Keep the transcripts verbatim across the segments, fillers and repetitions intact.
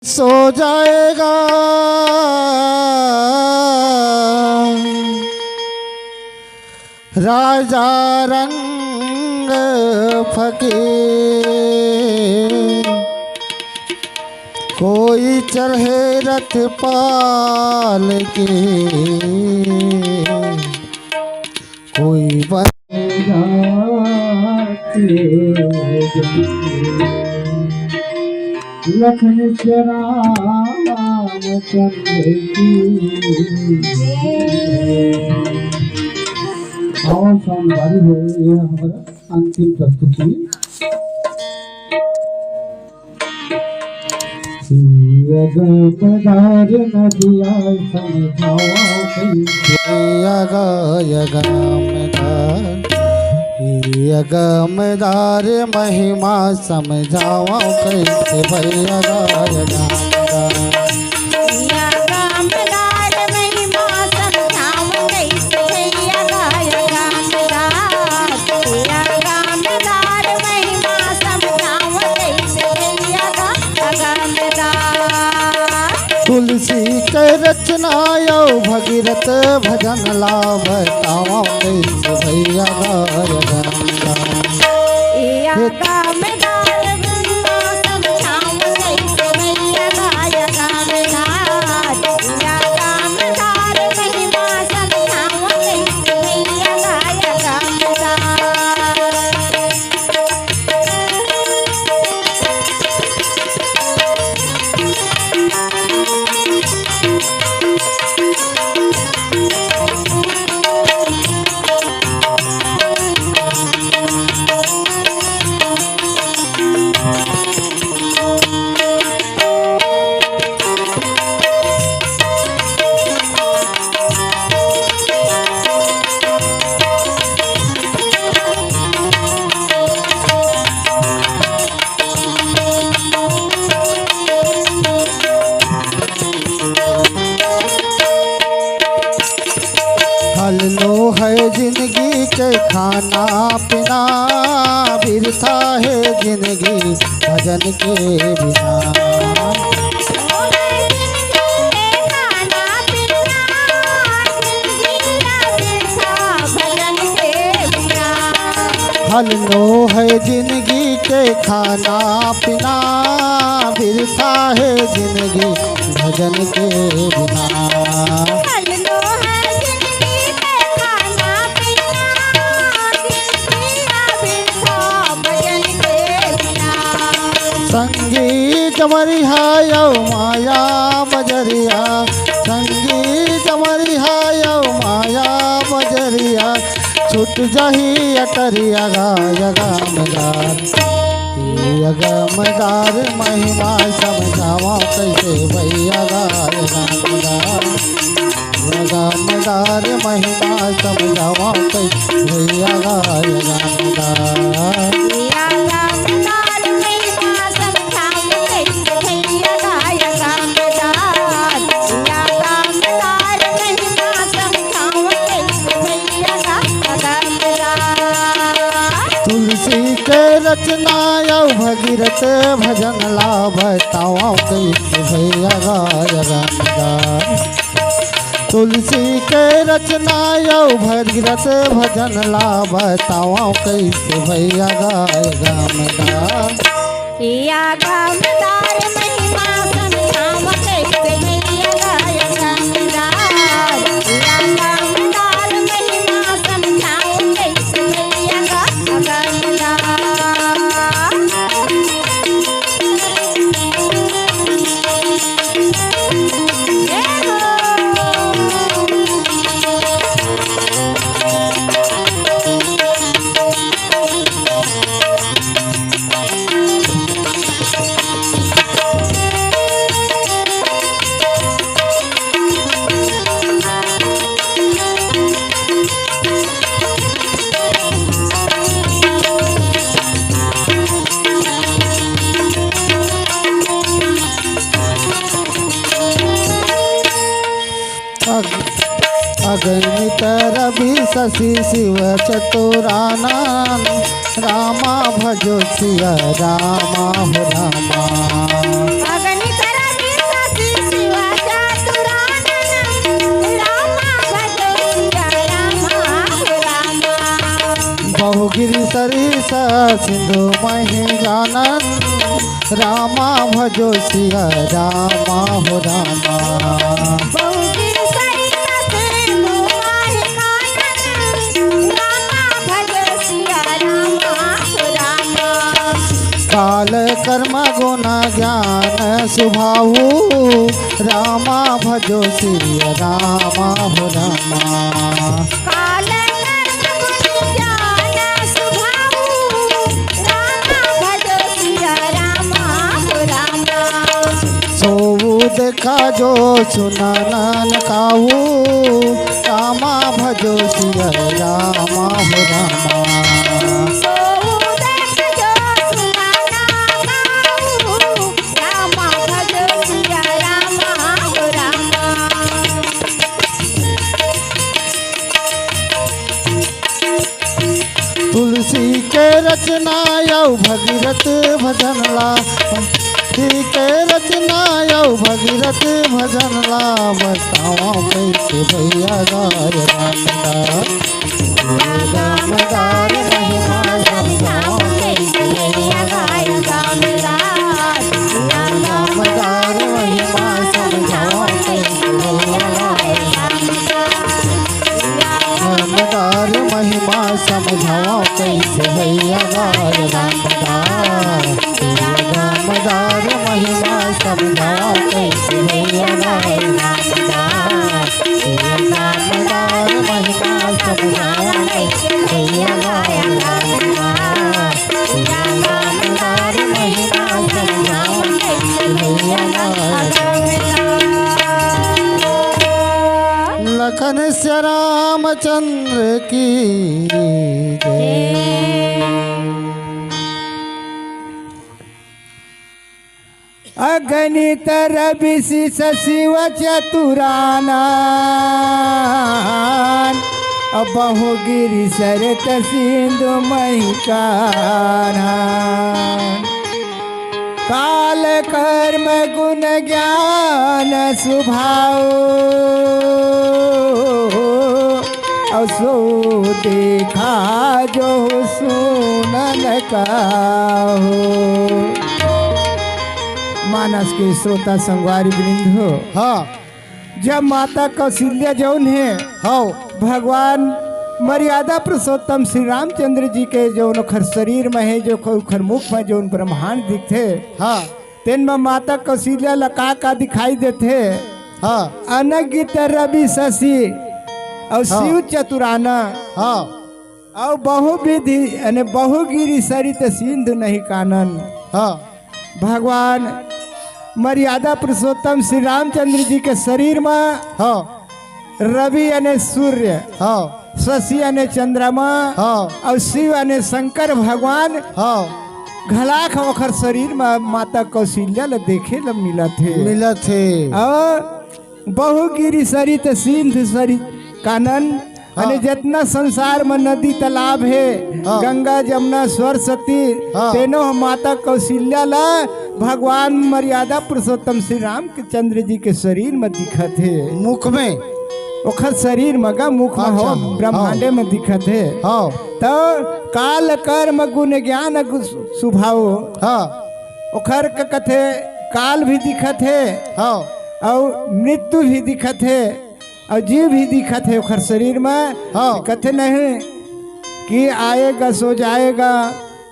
सो जाएगा राजा रंग फकीर, कोई चढ़े रथ पाल के, कोई बन लखन श्री रामचंद्र की। और शानदारी हो, ये हमारा अंतिम प्रस्तुति। पिया गमदार नदिया समझावा कइसे। पिया गाय गमदार, पिया गमदार महिमा समझावा कइसे भैया गाय गमदार। पिया गमदार महिमा समझावा कइसे भैया गाय गमदार। पिया गमदार महिमा समझावा कइसे भैया गाय गमदार। तुलसी के रचना अउ भगीरथ भजन ला बतावा कइसे भैया गाय गमदार। पिया गमदार महिमा समझावा कइसे भैया गाय गमदार। पिया गमदार महिमा समझावा कइसे भैया गाय गमदार। हल लो है जिंदगी के खाना पीना, बिरथा है जिंदगी भजन के बिना। हल लो है जिंदगी के खाना पीना, बिरथा है जिंदगी भजन के बिना। संगी जमरिहा अउ माया बजरिया, संगी जमरिहा अउ माया बजरिया, छूट जाही अटरिया गाय गमदार। पिया गमदार महिमा समझावा कइसे भैया गाय गमदार। पिया गमदार महिमा समझावा कइसे भैया गाय गमदार। पिया गमदार महिमा समझावा कइसे भैया गाय गमदार। पिया गमदार महिमा समझावा कइसे भैया गाय गमदार। तुलसी के रचना अउ भगीरथ भजन ला बतावा कइसे भैया गाय गमदार। तुलसी के रचना अउ भगीरथ भजन ला बतावा कइसे भैया गाय गमदार। पिया गमदार महिमा समझावा कइसे भैया गाय गमदार। पिया गमदार महिमा समझावा कइसे भैया गाय गमदार। अग-, अगणित रवि शशि शिव चतुरानन, रामा भजो सिया रामा हो रामा। अगणित रवि सरिता सिंधु मही जानन, रामा भजो सिया रामा हो रामा। बहुगिरी सरिता सिंधु मही जानन, रामा भजो सिया रामा हो रामा। काल कर्म गुण ज्ञान सुभाऊ, रामा भजो सिया रामा हो रामा। काल कर्म गुण ज्ञान सुभाऊ, रामा भजो सिया रामा हो रामा। सोऊ देखा जो सुनन न काऊ, रामा भजो सिया रामा हो रामा। सोऊ देखा जो सुनन न काऊ, रामा भजो सिया रामा हो रामा। तुलसी के रचना अउ भगीरथ भजन ला, तुलसी के रचना अउ भगीरथ भजन ला, बतावंव कइसे भैया गाय रामदास। दामदार महिमा समझावंव कइसे भैया गाय रामदास। दामदार महिमा समझावंव कइसे भैया गाय रामदास। दामदार महिमा समझावंव कइसे भैया गाय रामदास। दामदार महिमा समझावंव कइसे भैया गाय रामदास। दामदार महिमा समझावंव कइसे भैया गाय रामदास। दामदार महिमा समझावंव कइसे भैया गाय रामदास। लखन सिया रामचंद्र की जय। अगणित रवि शीश शिव चतुरानन, बहुगिरि सरित सिंधु मही जानन। काल कर्म गुण ज्ञान सुभाऊ, अउ सो देखा जो सुनन काहू। मानस के श्रोता संगवारी वृंद हो, हाँ। जब माता कौशल्या जौन हे, हाँ। भगवान मर्यादा पुरुषोत्तम श्री रामचंद्र जी के जौन ओखर शरीर में हे, जो ओखर मुख में जौन ब्रह्मांड दिखथे, हाँ। तेन म माता कौशल्या ल का का दिखाई देथे? हाँ। अनगित रवि शशि अउ हाँ। शिव चतुराना हाँ। अउ बहुविधि यानी बहुगिरि सरित सिंधु नहीं कानन। हाँ। भगवान मर्यादा पुरुषोत्तम श्री रामचंद्र जी के शरीर म हाँ। रवि यानी सूर्य, हाँ। शशि यानी चंद्रमा, हाँ। अउ शिव यानी शंकर भगवान हाँ। घलाक ओखर शरीर म माता कौशल्या ल देखे ल मिलत हे। मिलत हे। अउ बहुगिरि सरित सिंधु सरित कानन, हाँ। यानी जितना संसार म नदी तालाब हे, हाँ। गंगा, जमुना, सरस्वती, हाँ। तेनो ह माता कौशल्या ल भगवान मर्यादा पुरुषोत्तम श्री राम चंद्र जी के शरीर में दिखत हे। मुख में। ओखर शरीर में का मुख में अच्छा, हो, हाँ। ब्रह्मांडे में दिखत हे। हाँ। तो काल कर्म गुण ज्ञान गु-, सुभाव। हाँ। ओखर क कथे काल भी दिखत हे। हाँ। अउ मृत्यु भी दिखत हे। अउ जीव भी दिखत हे ओखर शरीर में। हाँ। कथे नहीं कि आएगा सो जाएगा,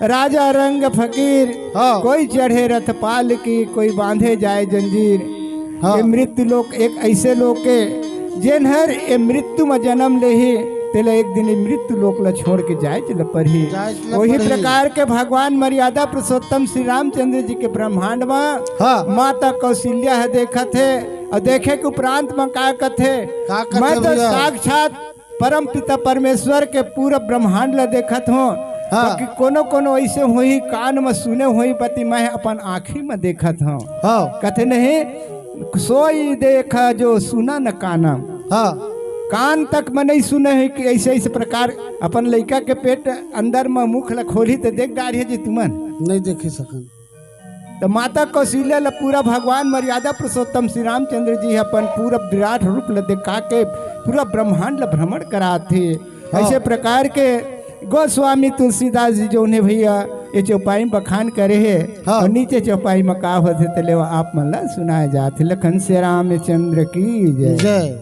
राजा रंग फकीर, हाँ। कोई चढ़े रथ पाल की, कोई बांधे जाए जंजीर। हाँ। ये मृत्यु लोक एक ऐसे लोक के, जेन हर ये मृत्यु में जन्म लेही, तेला एक दिन ये मृत्यु लोक ला छोड़ के जाए चल पड़ही। जाए चल वही पड़ही। प्रकार के भगवान मर्यादा पुरुषोत्तम श्री रामचंद्र जी के ब्रह्मांड में हाँ। माता कौशल्या ह देखत हे, अउ देखे के उपरांत में का कथे, का कथे मैं तो भैया? साक्षात परम पिता परमेश्वर के पूरा ब्रह्मांड ला देखत हों, हाँ। बाकी कोनो कोनो ऐसे होही, कान में सुने होही, बती मैं अपन आँखी में देखत हों। हाँ। कथे नहीं, सोई देखा जो सुना न काना। हाँ। कान तक में नहीं सुने हे कि ऐसे ऐसे प्रकार अपन लइका के पेट अंदर में मुख ला खोली तो देख डारिहे जी तुमन। नहीं देखे सकन। तो माता कौशल्या ला पूरा भगवान मर्यादा पुरुषोत्तम श्री रामचंद्र जी अपन पूरा विराट रूप ला दिखा के पूरा ब्रह्मांड ला भ्रमण करात हे। हाँ। ऐसे प्रकार के गोस्वामी तुलसीदास जी जो उन्हें भैया ये चौपाई में बखान करे हे। हाँ। और नीचे चौपाई में का होथे, त ले आप मन ला सुनाए जात हे। लखन से रामचंद्र की जय। जय।